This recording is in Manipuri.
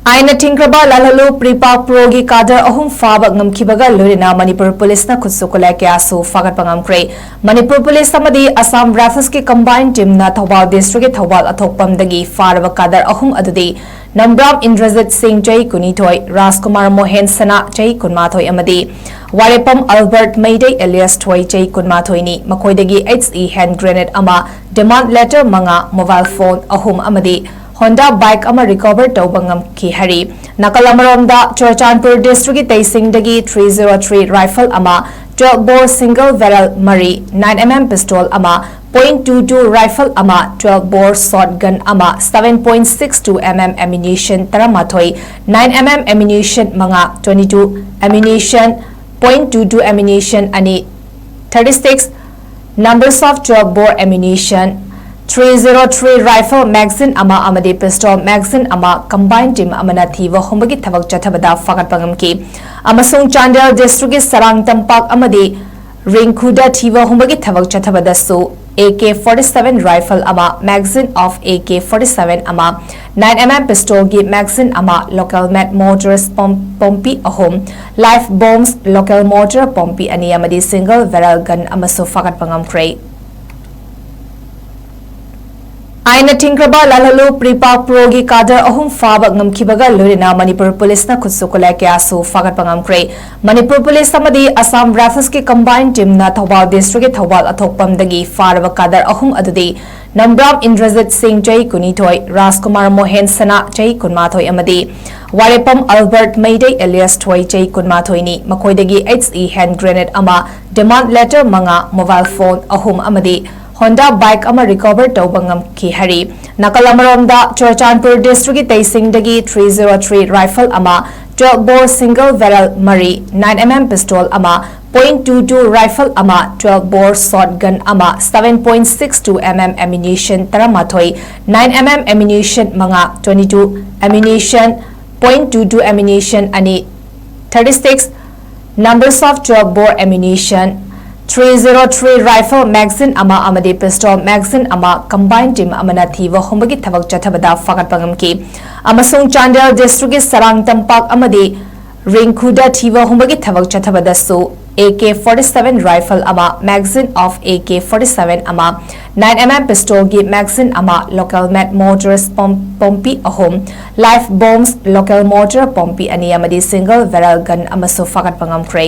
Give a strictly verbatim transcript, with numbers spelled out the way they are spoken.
ꯑꯥꯏꯟꯅ ꯊꯤꯡꯈ꯭ꯔꯕ ꯂꯥꯜꯍꯜꯂꯨ ꯄ꯭ꯔꯤꯄꯥꯛ ꯄ꯭ꯔꯣꯒꯤ ꯀꯥꯗꯔ ꯑꯍꯨꯝ ꯐꯥꯕ ꯉꯝꯈꯤꯕꯒ ꯂꯣꯏꯅꯅ ꯃꯅꯤꯄꯨꯔ ꯄꯨꯂꯤꯁꯅ ꯈꯨꯠꯁꯨ ꯈꯨꯠꯂꯥꯏ ꯀꯌꯥꯁꯨ ꯐꯥꯒꯠꯄ ꯉꯝꯈ꯭ꯔꯦ꯫ ꯃꯅꯤꯄꯨꯔ ꯄꯨꯂꯤꯁ ꯑꯃꯗꯤ ꯑꯁꯥꯝ ꯔꯥꯏꯐꯜꯁꯀꯤ ꯀꯝꯕꯥꯏꯟ ꯇꯤꯝꯅ ꯊꯧꯕꯥꯜ ꯗꯤꯁꯇ꯭ꯔꯤꯛꯀꯤ ꯊꯧꯕꯥꯜ ꯑꯊꯣꯛꯄꯝꯗꯒꯤ ꯐꯥꯔꯕ ꯀꯥꯗꯔ ꯑꯍꯨꯝ ꯑꯗꯨꯗꯤ ꯅꯝꯕ꯭ꯔꯥꯝ ꯏꯟꯗ꯭ꯔꯖꯤꯠ ꯁꯤꯡ, ꯆꯍꯤ ꯀꯨꯟꯅꯤꯊꯣꯏ, ꯔꯥꯖꯀꯨꯃꯥꯔ ꯃꯣꯍꯦꯟ ꯁꯅꯥ, ꯆꯍꯤ ꯀꯨꯟꯃꯥꯊꯣꯏ, ꯑꯃꯗꯤ ꯋꯥꯔꯦꯄꯝ ꯑꯜꯕꯔꯠ ꯃꯩꯗꯩ ꯑꯦꯂꯤꯌꯥꯁ ꯊꯣꯏ, ꯆꯍꯤ ꯀꯨꯟꯃꯥꯊꯣꯏꯅꯤ꯫ ꯃꯈꯣꯏꯗꯒꯤ ꯑꯩꯆ ꯏ ꯍꯦꯟ ꯒ꯭ꯔꯦꯅꯦꯗ ꯑꯃ, ꯗꯤꯃꯥꯟꯗ ꯂꯦꯇꯔ ꯃꯉꯥ, ꯃꯣꯕꯥꯏꯜ ꯐꯣꯟ ꯑꯍꯨꯝ ꯑꯃꯗꯤ ꯍꯣꯟꯗꯥ ꯕꯥꯏꯛ ꯑꯃ ꯔꯤꯀꯣꯚꯔ ꯇꯧꯕ ꯉꯝꯈꯤ ꯍꯥꯏꯔꯤ꯫ ꯅꯥꯀꯜ ꯑꯃꯔꯣꯝꯗ, ꯆꯨꯔꯆꯥꯟꯄꯨꯔ ꯗꯤꯁꯇ꯭ꯔꯤꯛꯀꯤ ꯇꯩꯁꯤꯡꯗꯒꯤ ꯊ꯭ꯔꯤ ꯖꯤꯔꯣ ꯊ꯭ꯔꯤ ꯔꯥꯏꯐꯜ ꯑꯃ, ꯇ꯭ꯋꯦꯜꯚ ꯕꯣꯔ ꯁꯤꯡꯒꯜ ꯕꯦꯔꯦꯜ ꯃꯔꯤ, ꯅꯥꯏꯟ ꯑꯦꯝ ꯑꯦꯝ ꯄꯤꯁꯇꯣꯜ ꯑꯃ, ꯄꯣꯏꯟꯠ ꯇꯨ ꯇꯨ ꯔꯥꯏꯐꯜ ꯑꯃ, ꯇ꯭ꯋꯦꯜꯚ ꯕꯣꯔ ꯁꯣꯠ ꯒꯟ ꯑꯃ, seven point six two M M ammunition ꯇꯔꯥꯃꯥꯊꯣꯏ, ꯅꯥꯏꯟ ꯑꯦꯝ ꯑꯦꯝ ꯑꯦꯃꯨꯅꯤꯁꯟ ꯃꯉꯥ, twenty two ammunition, point two two ammunition ꯑꯅꯤ, thirty six numbers of twelve bore ammunition, three zero three rifle magazine ꯑꯃ ꯑꯃꯗꯤ ꯄꯤꯁꯇꯣꯜ ꯃꯦꯒꯥꯖꯤꯟ ꯑꯃ ꯀꯝꯕꯥꯏꯟ ꯇꯤꯝ ꯑꯃꯅ ꯊꯤꯕ ꯍꯨꯝꯕꯒꯤ ꯊꯕꯛ ꯆꯠꯊꯕꯗ ꯐꯥꯒꯠꯄ ꯉꯝꯈꯤ꯫ ꯑꯃꯁꯨꯡ ꯆꯥꯟꯗꯦꯜ ꯗꯤꯁꯇ꯭ꯔꯤꯛꯀꯤ ꯁꯔꯥꯡ ꯇꯝꯄꯥꯛ ꯑꯃꯗꯤ ꯔꯤꯡꯈꯨꯗ ꯊꯤꯕ ꯍꯨꯝꯕꯒꯤ ꯊꯕꯛ ꯆꯠꯊꯕꯗꯁꯨ A K forty seven rifle ꯑꯃ, magazine of A K forty seven ꯑꯃ, ꯅꯥꯏꯟ ꯑꯦꯝ ꯑꯦꯝ ꯄꯤꯁꯇꯣꯜꯒꯤ ꯃꯦꯒꯥꯖꯤꯟ ꯑꯃ, ꯂꯣꯀꯦꯜ ꯃꯦꯗ ꯃꯣꯔꯇꯔꯁ ꯄꯣꯝ-, ꯄꯣꯝꯄꯤ ꯑꯍꯨꯝ, ꯂꯥꯏꯐ ꯕꯣꯝꯁ, ꯂꯣꯀꯦꯜ ꯃꯣꯔꯇꯔ ꯄꯣꯝꯄꯤ ꯑꯅꯤ ꯑꯃꯗꯤ ꯁꯤꯡꯒꯜ ꯕꯦꯔꯦꯜ ꯒꯟ ꯑꯃꯁꯨ ꯐꯥꯒꯠꯄ ꯉꯝꯈ꯭ꯔꯦ꯫ ꯑꯥꯏꯟꯅ ꯊꯤꯡꯈ꯭ꯔꯕ ꯂꯥꯜꯍꯜꯂꯨ ꯄ꯭ꯔꯤꯄꯥꯛ ꯄ꯭ꯔꯣꯒꯤ ꯀꯥꯗꯔ ꯑꯍꯨꯝ ꯐꯥꯕ ꯉꯝꯈꯤꯕꯒ ꯂꯣꯏꯅꯅ ꯃꯅꯤꯄꯨꯔ ꯄꯨꯂꯤꯁꯅ ꯈꯨꯠꯁꯨ ꯈꯨꯠꯂꯥꯏ ꯀꯌꯥꯁꯨ ꯐꯥꯒꯠꯄ ꯉꯝꯈ꯭ꯔꯦ꯫ ꯃꯅꯤꯄꯨꯔ ꯄꯨꯂꯤꯁ ꯑꯃꯗꯤ ꯑꯁꯥꯝ ꯔꯥꯏꯐꯜꯁꯀꯤ ꯀꯝꯕꯥꯏꯟ ꯇꯤꯝꯅ ꯊꯧꯕꯥꯜ ꯗꯤꯁꯇ꯭ꯔꯤꯛꯀꯤ ꯊꯧꯕꯥꯜ ꯑꯊꯣꯛꯄꯝꯗꯒꯤ ꯐꯥꯔꯕ ꯀꯥꯗꯔ ꯑꯍꯨꯝ ꯑꯗꯨꯗꯤ ꯅꯝꯕ꯭ꯔꯥꯝ ꯏꯟꯗ꯭ꯔꯖꯤꯠ ꯁꯤꯡ, ꯆꯍꯤ ꯀꯨꯟꯅꯤꯊꯣꯏ, ꯔꯥꯖꯀꯨꯃꯥꯔ ꯃꯣꯍꯦꯟ ꯁꯅꯥ, ꯆꯍꯤ ꯀꯨꯟꯃꯥꯊꯣꯏ, ꯑꯃꯗꯤ ꯋꯥꯔꯦꯄꯝ ꯑꯜꯕꯔꯠ ꯃꯩꯗꯩ ꯑꯦꯂꯤꯌꯥꯁ ꯊꯣꯏ, ꯆꯍꯤ ꯀꯨꯟꯃꯥꯊꯣꯏꯅꯤ꯫ ꯃꯈꯣꯏꯗꯒꯤ ꯑꯩꯆ ꯏ ꯍꯦꯟ ꯒ꯭ꯔꯦꯅꯦꯗ ꯑꯃ, ꯗꯤꯃꯥꯟꯗ ꯂꯦꯇꯔ ꯃꯉꯥ, ꯃꯣꯕꯥꯏꯜ ꯐꯣꯟ ꯑꯍꯨꯝ ꯑꯃꯗꯤ ꯍꯣꯟꯗꯥ ꯕꯥꯏꯛ ꯑꯃ ꯔꯤꯀꯣꯚꯔ ꯇꯧꯕ ꯉꯝꯈꯤ ꯍꯥꯏꯔꯤ꯫ ꯅꯥꯀꯜ ꯑꯃꯔꯣꯝꯗ, ꯆꯨꯔꯆꯥꯟꯄꯨꯔ ꯗꯤꯁꯇ꯭ꯔꯤꯛꯀꯤ ꯇꯩꯁꯤꯡꯗꯒꯤ ꯊ꯭ꯔꯤ ꯖꯤꯔꯣ ꯊ꯭ꯔꯤ ꯔꯥꯏꯐꯜ ꯑꯃ, ꯇ꯭ꯋꯦꯜꯚ ꯕꯣꯔ ꯁꯤꯡꯒꯜ ꯕꯦꯔꯦꯜ ꯃꯔꯤ, ꯅꯥꯏꯟ ꯑꯦꯝ ꯑꯦꯝ ꯄꯤꯁꯇꯣꯜ ꯑꯃ, ꯄꯣꯏꯟꯠ ꯇꯨ ꯇꯨ ꯔꯥꯏꯐꯜ ꯑꯃ, ꯇ꯭ꯋꯦꯜꯚ ꯕꯣꯔ ꯁꯣꯠ ꯒꯟ ꯑꯃ, seven point six two M M ammunition ꯇꯔꯥꯃꯥꯊꯣꯏ, ꯅꯥꯏꯟ ꯑꯦꯝ ꯑꯦꯝ ꯑꯦꯃꯨꯅꯤꯁꯟ ꯃꯉꯥ, twenty two ammunition, point two two ammunition ꯑꯅꯤ, thirty six numbers of twelve bore ammunition, three zero three rifle magazine ꯑꯃ ꯑꯃꯗꯤ pistol magazine ꯑꯃ combined team ꯑꯃꯅ ꯊꯤꯕ ꯍꯨꯝꯕꯒꯤ ꯊꯕꯛ ꯆꯠꯊꯕꯗ ꯐꯥꯒꯠꯄ ꯉꯝꯈꯤ꯫ ꯑꯃꯁꯨꯡ ꯆꯥꯟꯗꯦꯜ district ꯀꯤ ꯁꯔꯥꯡ ꯇꯝꯄꯥꯛ ꯑꯃꯗꯤ ꯔꯤꯡꯈꯨꯗ ꯊꯤꯕ ꯍꯨꯝꯕꯒꯤ ꯊꯕꯛ ꯆꯠꯊꯕꯗꯁꯨ A K forty seven rifle ꯑꯃ, magazine of A K forty seven ꯑꯃ, nine M M pistol ꯒꯤ magazine ꯑꯃ, local made mortars ꯄꯣꯝ-, ꯄꯣꯝꯄꯤ ꯑꯍꯨꯝ, live bombs, local mortar Pompey ꯑꯅꯤ ꯑꯃꯗꯤ single barrel gun ꯑꯃꯁꯨ ꯐꯥꯒꯠꯄ ꯉꯝꯈ꯭ꯔꯦ꯫